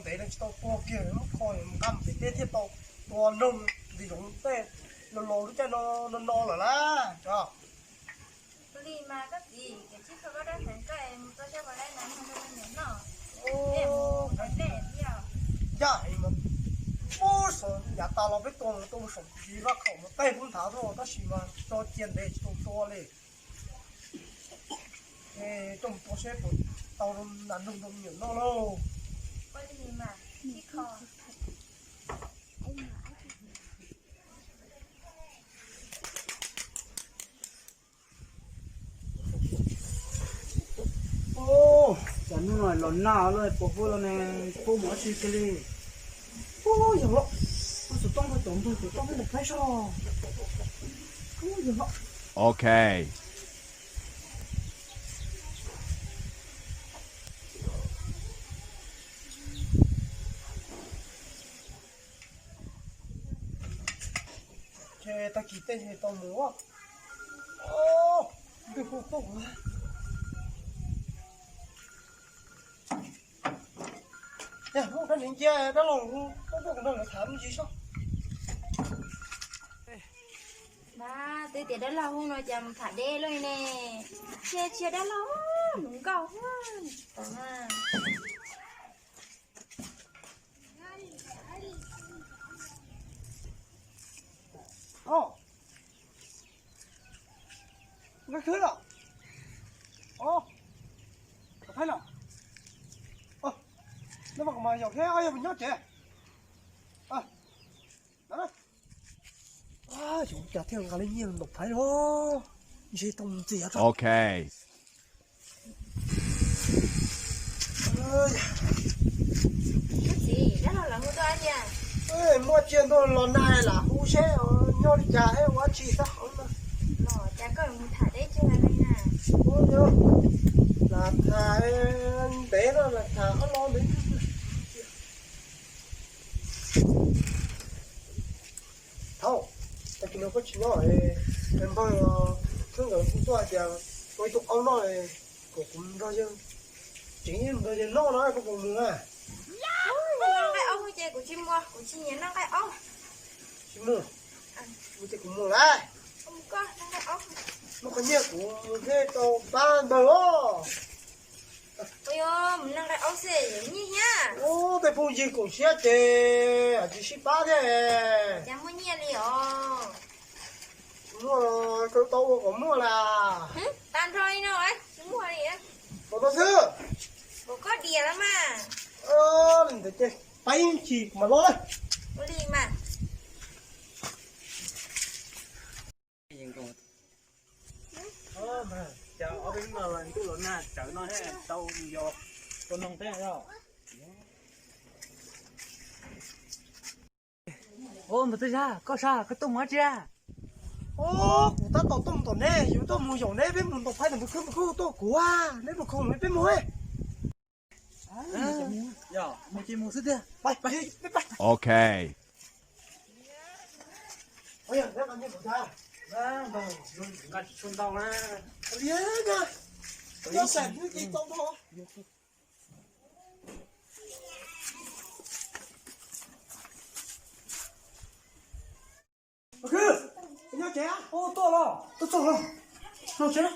Pem no tsis tau tua kiag, lub kho nqa mus pem teb thiaj tau tua noog ntxiv zoov tej los los lub caij no no no lawm lauj. Ua li mas koj txiv, ces tsis kho koj rab hneev koj es mus tua coj mus laij nas noog rau me nyuam noj. Ncaj heev mas, ub, yav tas los peb tua mus tua mus saum ntsis vaj khaum mus tej pub nthav tuaj tab sis mas tso cia ntev tsis tau tua li. Coj mus tua seb puas tau nas noog rau me nyuam noj lauj. Ub, cas hnub no los nag lawm, puas huab los ne, huab mus dab tsi kiag li. Ub, yog los, ub, tus tub npawg, tus npawg, tus tub npawg faib soj. Ub, yog los. Ok. Ces tag kis tej tau mus. Ntuj hu tuaj. Yog muaj kab neeg cia dab laug hu tuaj, koj nrog lawv tham me ntsis sob. Mas twb tias dab laug hu no cas mus tham deb lawm ne. Cia cia dab laug mus nkauj tsis tau na. Nqa khwb los. Os, Thaib los. Noj mas kom mas yog thiab, yog mus nyob tsev. Yog cas thiaj nqa lub nyiaj ntaus Thaib los, ntshe tau mus ntxias tso. Ok. Koj txiv, dab laug lawv hu tuaj tias muaj tsiaj ntuj los nag lam hu seb nyob li cas thiab ua dab tsi xwb. Los cas koj mus tham deb cuag li na? Lam tham ntev no, lam tham ob lo ntev. Thaum, tag kis no koj tsis nyob, npawg Khwb nkawd kuj tuaj hais tias ua ib tug aub noj, kom kuv nrog yawg, tseem nrog yawg noj no koj puas mus na? Noj nqaij aub ces kuv tsis mus, kuv tsis nyiam noj nqaij aub. Tsis mus? Mus ces kuv mus lawm. Muaj qhov nyiaj kuv mus thiaj tau pab npawg os. Mus noj nqaij aub xwb nyiaj thiab. Ub, tej phooj ywg koom siab ces tsis sib pab thiab. Cas muaj nyiaj li os? Tsis muaj, kawg tau ua kom muaj las. Tag nrho li no tsis muaj li. Kom tau xwb. Kom koj diam los mas. Li ntawd ces pab ib chim mas los. Ua li mas. Cas ob peb hnub no ntuj los nag tsawv no thiaj tau mus yos tua noog thiab yog. Ub, npawg Tub Zaj, koj sab koj tuaj mus dab tsi? Ub, kuv tab tom tuaj mus tom neb, yus tuaj mus yaum neb, peb mus ntaus phab tom npawg Khwb, npawg Khwb tuaj kuv, neb mus khoom peb mus. Yog mus ces mus xwb tiag. Ok. Nqa tsis tshua ntau na. Nyob tsev, tuaj txog los, tuaj txog los, los tsev.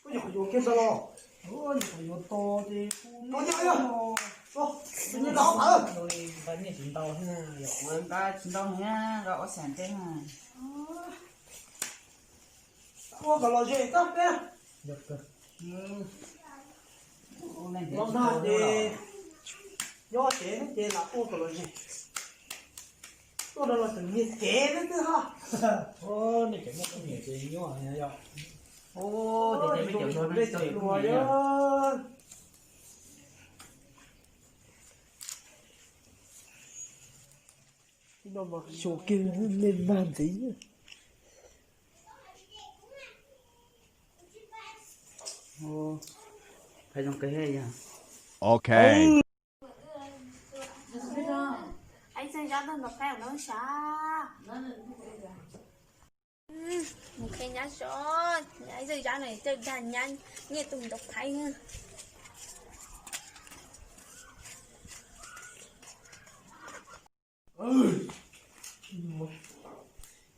Koj nyuam qhuav yuav kiag ntawd los? Nyuam qhuav yuav tos ces kuv, nqa tsis ntau thiab, nqa tsis ntau thiab, nqa ob xees teb na. Ua kom lom zem koj peb. Los nag ces nyob tsev ces lam ua kom lom zem. Tuaj no los tseem nyiag kev xwb twb hab. Nej cov muaj poj niam ces nyuaj yog. Ub, ces cov me cov hluas, nej cov hluas yog. Xyuas kiag me mag ntxiv. Ok. Ib txheej zab tuaj ntaus qaib no sav. Mus qhia nyab tso, nyab ib zaj zab no cawj dag nyab nyiaj tus ntaus phaib.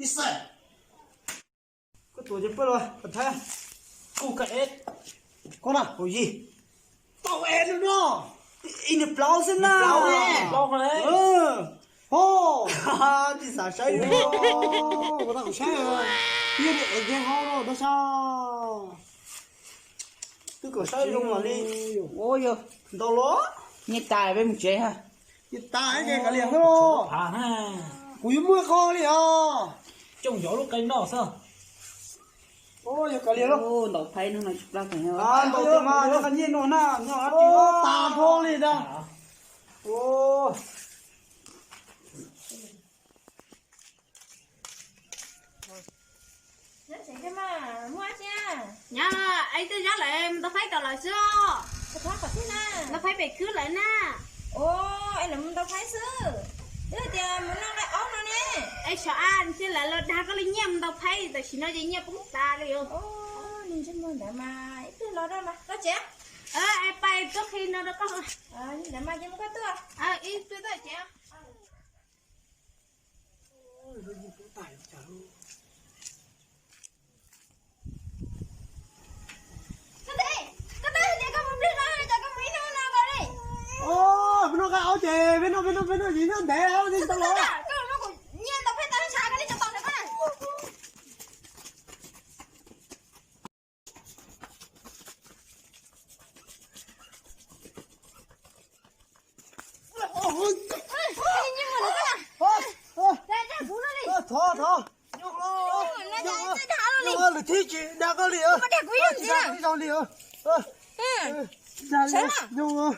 Ib xaim, koj tuav ces pawg los, kuj ka es, koj na, hauv yig, tau es no no, ib nws plaub xwb na. Ho, tis xav saib zoo, kuv tab kuv saib, yog li es nce hauv no no sab, twb kom saib zoo mam li. Ua yog ntau los, nyiaj tas peb mus tsev ha. Nyiaj tas ces kav liam xwb los, kuv yuav muaj qho li os. Coj cov lub qe noj xwb. Yog kav liam los, ntaus phaib no no tsis plab, ntaus tias mas nyiaj no na, nyob tas nrho li na. Nyab, es twb zab lawm, mus ntaus phaib tom lawm xwb os. Ntaus phaib pem khwb lawm na. Es lawv mus ntaus phaib xwb, twb hais tias mus noj nqaij aub no ne. Es xyov a, ntshe lawv los dag koj li nyiaj mus ntaus phaib, tam sim no ces nyiaj poob tas li os. Ntsej muag ntawd mas ib pliag los rau mas koj tsev. Es pais tuaj qhia no rau koj. Ntawd mas ces mus koj tuaj. Ib pliag tuaj tsev. Koj twb hais tias koj mus plig no, cas koj mus ib hnub no nkaus li. Peb noj nqaij aub ces peb noj, peb noj, peb noj, nyob ntev li tau los. Koj muab kuv nyiaj ntaus phaib tau tshav koj li cov tau ntawd koj na. Thov, thov. Nyob, lwm thib tsis dag koj li, dag koj ib zaug li. Sawv na.